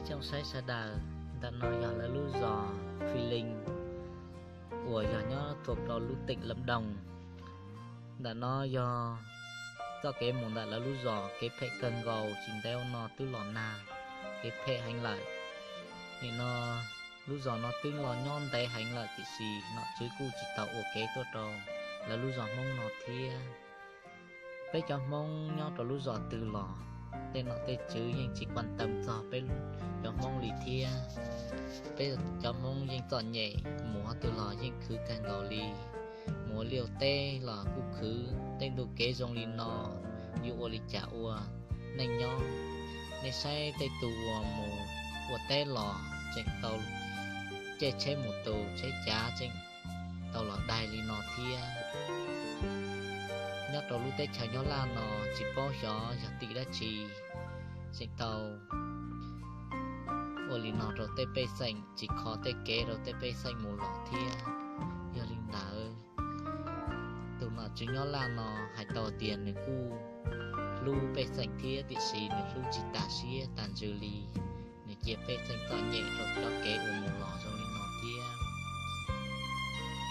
Tsoom saib sawv daws, ntawm no yog lawv lub zos Phi Leej uas yog nyob thoob plaws lub teem Lam Doog. Ntawm no yog txoj kev mus ntawm lawv lub zos, kev phem kawg nkaus, tsis ntev no twb los nag, kev phem heev lawm. Nim no lub zos no twb los nyob ntev heev lawm tiam sis nom tswv kuj tsis tau ua kev tuaj rau lawv lub zos Hmoob no thiab. Peb cov Hmoob nyob rau lub zos twg los tej nom tej tswv yeej tsis quan tâm txog peb cov Hmoob li thiab. Peb cov Hmoob yeej txom nyem, mus qhov twg los yeej khwv kawg nkaus li. Mus ua liaj teb los kuj khwv, tej ntu kev zoo li no yuav ua li cas ua neej nyob? Nej saib tej tus uas mus ua teb los tseem tau caij tsheb mus tus tsheb cav tseem tau los daig li no thiab. Nyob rau lub teb chaws Nyab Laj no tsis paub xyov yog tim dab tsi tseem tau ua li no rau tej pej xeem, tsis kho tej kev rau tej pej xeem mus los thiab. Yog li ntawd, tus nom tswv Nyab Laj no hais tau tias nws kuj hlub pej xeem thiab tiam sis nws hlub tsis tas siab tas ntsws li. Nws cia pej xeem txom nyem rau cov kev ua mus los zoo li no thiab.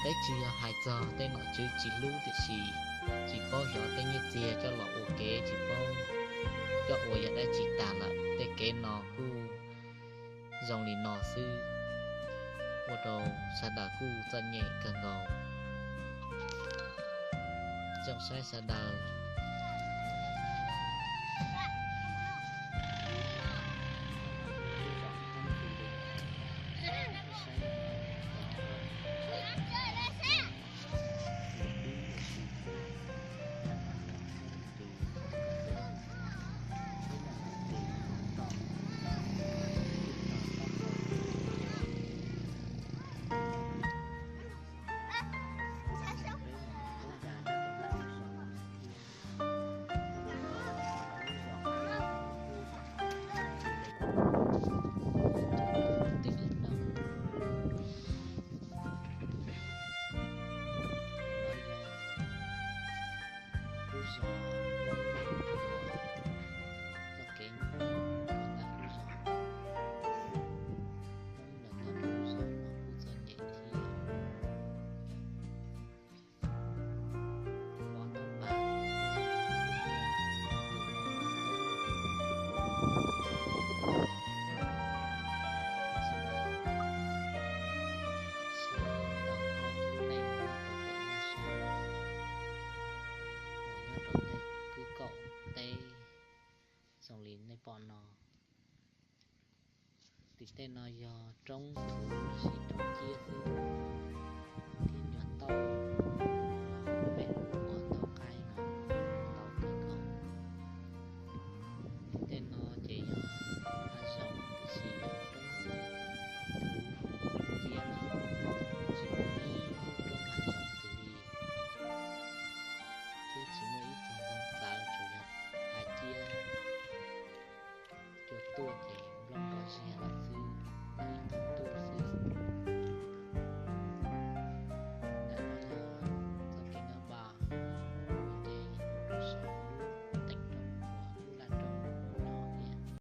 Peb tsis yog hais txog tej nom tswv tsis hlub tiam sis tsis paub xyov tej nyiaj txiag coj los ua kev tsis paub coj ua yam dab tsi tas lawm, tej kev no kuj zoo li no xwb, ua rau sawv daws kuj txom nyem kawg nkaus. Tsoom saib sawv daws, nyob rau tej kwj kaum teb zoo li nej pom no. Tim tej no yog roob thuv los sis roob ciab xwb, thiab nyuag tauj.